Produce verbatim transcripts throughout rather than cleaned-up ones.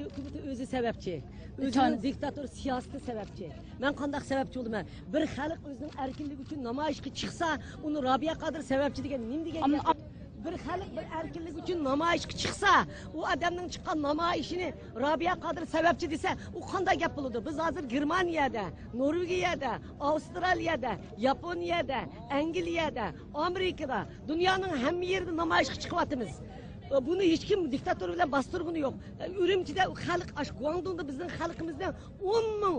ھۆكۈمىتى ئۆزى سەۋەبچى. ئۆزىنىڭ دىكتاتور سىياسىتى سەۋەبچى. مەن قانداق سەۋەبچى بولىمەن؟ بىر خەلق ئۆزىنىڭ ئەركىنلىكى ئۈچۈن نامايىشقا چىقسا، ئۇنى رابىيە قادىر سەۋەبچى دېگەن نېمە دېگەن گەپ؟ بىر خەلق بىر ئەركىنلىك ئۈچۈن نامايىشقا چىقسا، ئۇ ئادەمنىڭ چىققان نامايىشىنى رابىيە قادىر سەۋەبچى دېسە، ئۇ قانداق گەپ بولىدۇ؟ بىز ھازىر گېرمانىيەدە، نورۋېگىيەدە، ئاۋسترالىيەدە، ياپونىيەدە، ئەنگلىيەدە، ئامېرىكىدا، دۇنيانىڭ ھەممە يېرىدە نامايىشقا چىقىۋاتىمىز. بۇنى ھېچكىم دىكتاتور بىلەن باستۇرغىنى يوق. ئۈرۈمچىدە خەلق، ئاشۇ گۇاڭدۇڭدا بىزنىڭ خەلقىمىزدىن ئون مىڭ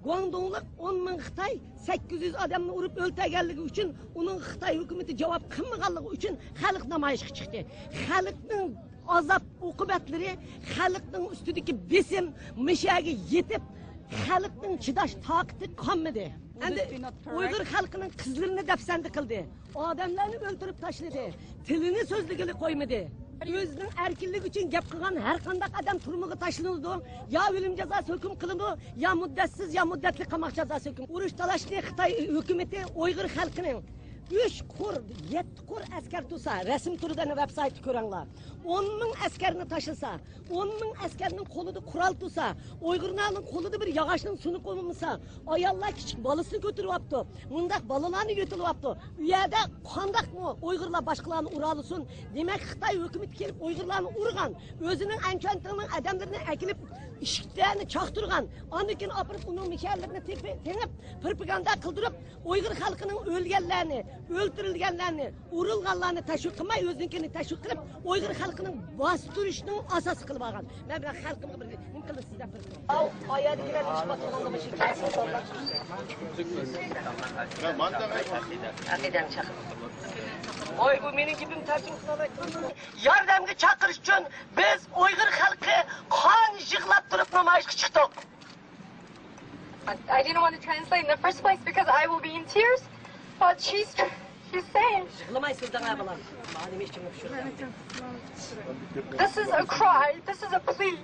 گۇاڭدۇڭلۇق، ئون مىڭ خىتاي سەككىز يۈز ئادەمنى ئۇرۇپ ئۆلتۈرگەنلىكى ئۈچۈن، ئۇنىڭ خىتاي ھۆكۈمىتى جاۋاب قىلمىغانلىقى ئۈچۈن خەلق نامايىشقا چىقتى. خەلقنىڭ ئازاب ئوقۇبەتلىرى، خەلقنىڭ ئۈستىدىكى بېسىم مىشەگە يېتىپ، خەلقنىڭ چىداش تاقىتى قالمىدى. ئەمدى ئۇيغۇر خەلقىنىڭ قىزلىرىنى دەپسەندە قىلدى. ئادەملەرنى ئۆلتۈرۈپ تاشلىدى. تىلىنى سۆزلىگىلى قويمىدى. ئۆزىنىڭ ئەركىنلىكى ئۈچۈن گەپ قىلغان ھەر قانداق ئادەم تۈرمىگە تاشلىنىدۇ، يا ئۆلۈم جازاسى ھۆكۈم قىلىنىدۇ، يا مۇددەتسىز، يا مۇددەتلىك قاماق جازاسى ھۆكۈم. ئۇرۇش تالاشنى خىتاي ھۆكۈمىتى ئۇيغۇر خەلقىنىڭ ئۈچ قۇر، يەتتە قۇر ئەسكەر تۇرسا، رەسىم تۇرىدۇ، ئەنە ۋېبسايتتا كۆرۈڭلار. ئون مىڭ ئەسكەرنى تاشلىسا، ئون مىڭ ئەسكەرنىڭ قولىدا قورال تۇرسا، ئۇيغۇرلارنىڭ قولىدا بىر ياغاچنىڭ سۇنۇقى بولمىسا، ئاياللار كىچىك بالىسىنى كۆتۈرۈۋاپتۇ، مۇنداق بالىلارنى يۆتىلىۋاپتۇ. ئۇ يەردە قانداقمۇ ئۇيغۇرلار باشقىلارنى ئۇرالىسۇن؟ دېمەك، خىتاي ھۆكۈمىتى كېلىپ ئۇيغۇرلارنى ئۇرغان، ئۆزىنىڭ ئەنچۈەنتىڭنىڭ ئادەملىرىنى ئەكېلىپ ئىشىكلەرنى چاقتۇرغان، ئاندىن كېيىن ئاپىرىپ ئۇنىڭ مىشەلىرىنى تېپىپ، تېڭىپ، پروپاگاندا قىلدۇرۇپ، ئۇيغۇر خەلقىنىڭ ئۆلگەنلەرنى، ئۆلتۈرۈلگەنلەرنى، ئۇرۇلغانلارنى تەشۋىق قىلماي، ئۆزىنىڭكىنى تەشۋىق قىلىپ، ئۇيغۇر خەلقىنىڭ باستۇرۇشنىڭ ئاساسى قىلىپ ئالغان. مەن بىر خەلقىمگە بىر نېمە قىلىسىز دەپ بىر. ئاۋ، ئايەدىكىلەر ئىش باتمىغانلىقى ئۈچۈن كەلسۇن سوراپ. ئەقىدەم چاقىر. ۋاي، بۇ مېنىڭ گېپىم تەرجىمە قىلالايتتىم. ياردەمگە چاقىرىش ئۈچۈن بىز ئۇيغۇر خەلقى قان يىغلاپ تۇرۇپ نامايىشقا چىقتۇق. I didn't want to translate in the first place because I will be in tears. But she's she's saying يىغلىماي سۆزلەڭ بالام. مانا نېمە ئىچىمنى پۇشۇردۇڭ. This is a cry, this is a plea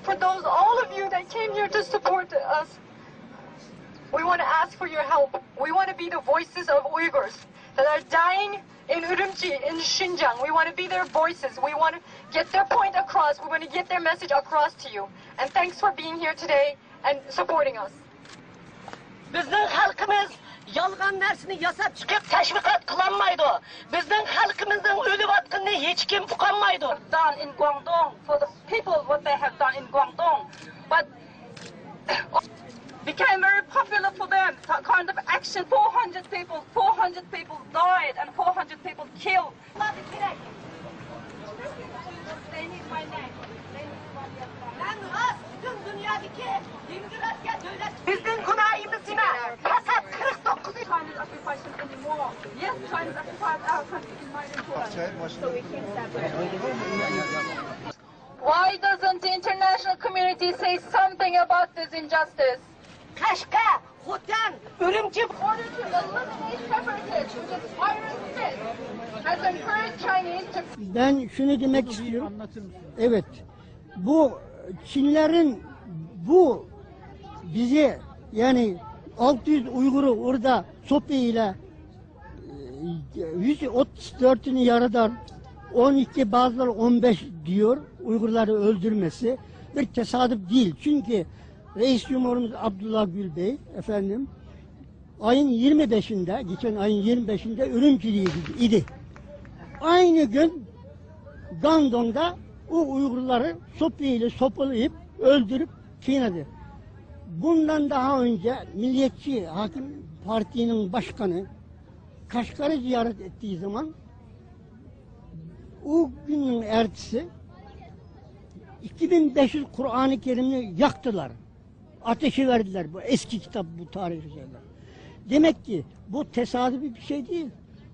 for those, all of you that came here to support us. We want to ask for your help. We want to be the voices of Uyghurs that are dying in Urumqi, in Xinjiang. We want to be their voices. We want to get their point across. We want to get their message across to you. And thanks for being here today and supporting us. بىزنىڭ خەلقىمىز يالغان نەرسىنى ياساپ چىقىپ تەشۋىقات قىلالمايدۇ. بىزنىڭ خەلقىمىزنىڭ ئۆلۈۋاتقىنىنى ھېچكىم ئۇقالمايدۇ. Done in Guangdong for the people what they have done in Guangdong. But became very popular for them, that kind of action. Four hundred people, four hundred people died and four hundred people killed. بىزنىڭ گۇناھىمىز نېمە؟ پاسات قىرىق توققۇز. China's occupation anymore. Yes, China's occupied our country in Mainland China. So we can separate. Why doesn't the international community say something about this injustice? قەشقەر، خوتەن، ئۈرۈمچى. Order to eliminate separatists with this virus fit has encouraged Chinese to Ben şunu demek istiyorum. Evet, bu Çinlerin bu bize, yani altı yüz Uygur'u orada sopa ile, e, yüz otuz dördünü yaradan, on iki, bazıları on beş diyor, Uygurları öldürmesi bir tesadüf değil. Çünkü Reis Cumhurumuz Abdullah Gül Bey, efendim, ayın yirmi beşinde, geçen ayın yirmi beşinde Ürümçi'de idi. Aynı gün Guangdong'da o Uygurları sopa ile sopalayıp, öldürüp kınadı. Bundan daha önce Milliyetçi Hakim Parti'nin başkanı Kaşgar'ı ziyaret ettiği zaman o günün ertesi iki bin beş yüz Kur'an-ı Kerim'i yaktılar. Ateşe verdiler. Bu eski kitap, bu tarihi şeyler. Demek ki bu tesadüfi bir şey değil.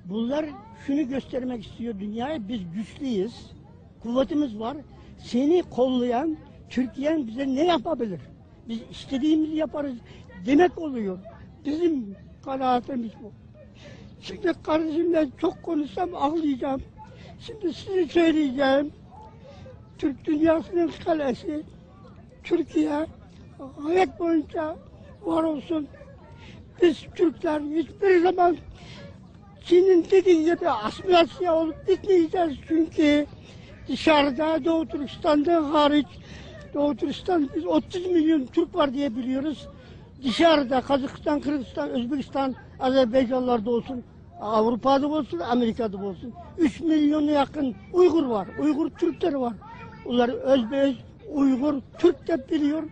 Bunlar şunu göstermek istiyor dünyaya: biz güçlüyüz, kuvvetimiz var. Seni kollayan Türkiye'nin bize ne yapabilir? Biz istediğimizi yaparız demek oluyor. Bizim kanaatimiz bu. Şimdi kardeşim, ben çok konuşsam ağlayacağım. Şimdi size söyleyeceğim. Türk dünyasının kalesi Türkiye hayat boyunca var olsun. Biz Türkler hiçbir zaman Çin'in dediği gibi asimilasyon olup gitmeyeceğiz. Çünkü dışarıda, Doğu Türkistan'da hariç, Doğu Türkistan, biz otuz milyon Türk var diye biliyoruz. Dışarıda Kazakistan, Kırgızistan, Özbekistan, Azerbaycanlarda olsun, Avrupa'da olsun, Amerika'da olsun, üç milyona yakın Uygur var. Uygur Türkleri var. Onları öz be öz Uygur Türk de biliyor.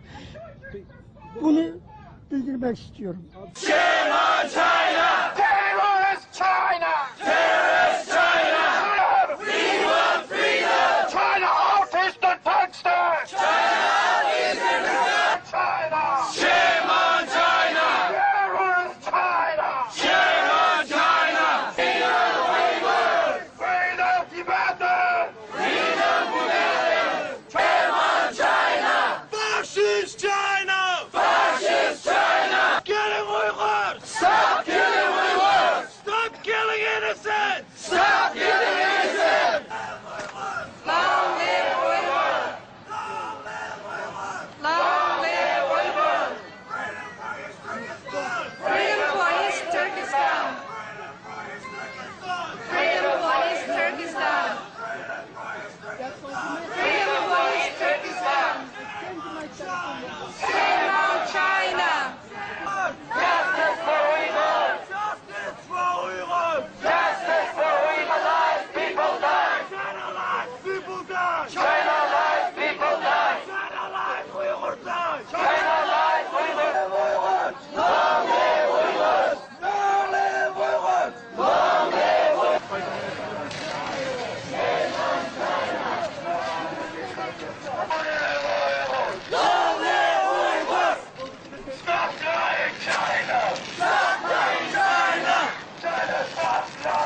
Bunu bildirmek istiyorum. Shame on China! Terrorist China! Terrorist China! We want freedom! China out is the Turkistan! China out is the Turkistan! China! Shame on China! Terrorist China! Shame on China! Freedom of Uyghurs! Freedom of Tibetans! Freedom of Tibetans! Shame on China! Fascist China! Fascist China! Killing Uyghurs! Stop killing Uyghurs! Stop killing innocents! Stop killing innocents! Long live Uyghur! Long live Uyghur! Freedom for East Turkestan! Freedom for East Turkestan! Freedom for East Turkestan! Shame on China! Justice for Uyghurs! Justice for Uyghurs! Justice for Uyghur lives, people die! China lives, people die! China lives, people die! China lives, Uyghur die! China lives, Uyghur! Long live Uyghurs! Long live Uyghurs! Long live Uyghurs! Long live Uyghurs! Stop killing China! Stop killing China! China, stop killing